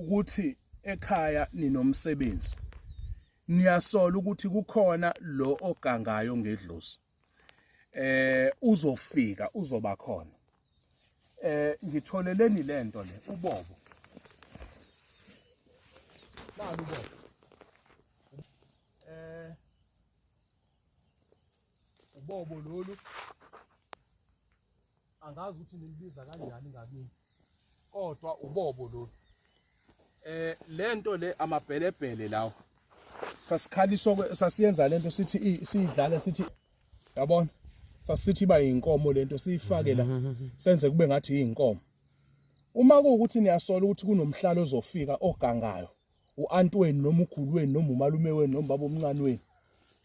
Ukuthi ekhaya ninomsebenzi, niyasola ukuthi kukhona lo ogangayo ngedlozi, uzofika, uzoba khona. Ngitholeleni lento le, ubobo. Nalu ubobo. Ubobo lolu, angazi ukuthi nilibiza kanjani ngakini, kodwa ubobo lolu. Lento le, amabhelebhele lawo, sasikhaliswa, sasiyenza lento, sithi siyidlala, sithi, yabona, sasithi iba yinkomo lento, siyifake la, senze kube ngathi yinkomo. Uma kuwukuthi niyasola ukuthi kunomhlalo ozofika ogangayo, u-anti wenu noma ukhulu wenu noma umalume wenu noma baba omncane wenu,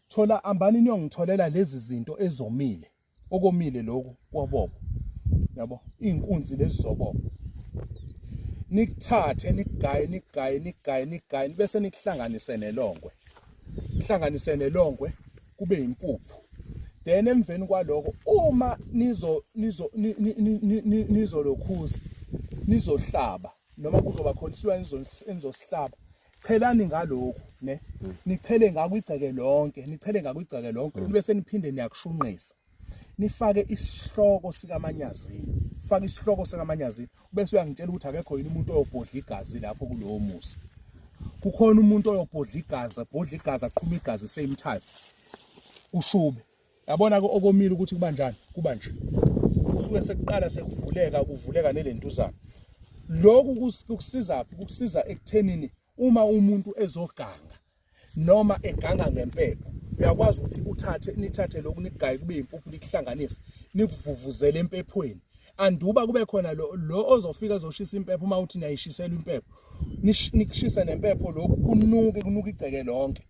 thola, ambani niyongitholela lezi zinto ezomile, okomile lokhu kwobobo, yabo, inkunzi lezi zobobo. Nikuthathe, nikugaye, nikugaye, nikugaye, nikugaye, bese nikuhlanganise nelongwe, kuhlanganise nelongwe kube impuphu. Then emveni kwaloko, uma nizo nizolokhuza, nizohlaba noma kuzoba khona isilwane enizosihlaba, chelani ngalokhu, ne nichele ngako igceke lonke, nichele ngako igceke lonke, bese niphinde niyakushunqisa, nifake isihloko sikaManyazini, faka isihloko sikaManyazini, bese uyangitshela ukuthi akekho yini umuntu oyobhodla igazi lapho kulowo muzi. Kukhona umuntu oyobhodla igazi, abhodla igazi, aqhuma igazi same time, ushube. Yabona ke okomile ukuthi kuba njani? Kuba nje kusuke sekuqala sekuvuleka, kuvuleka nelentuzana. Lokhu kukusiza phi? Kukusiza ekuthenini uma umuntu ezoganga noma eganga ngempepho, uyakwazi ukuthi uthathe, nithathe lokhu, nikugaye kube impuphu, nikuhlanganise, nikuvuvuzele empephweni, anduba kube khona lo ozofika ezoshisa impepho. Uma uthi niyayishisela impepho, nikushise nempepho, lokhu kunuke, kunuke igceke lonke,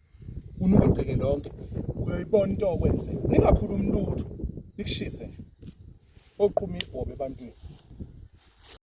kunuke igceke lonke. Uyoyibona into okwenzeka. Ningakhulumi lutho, nikushise nje, oqhuma ibhobe ebantwini.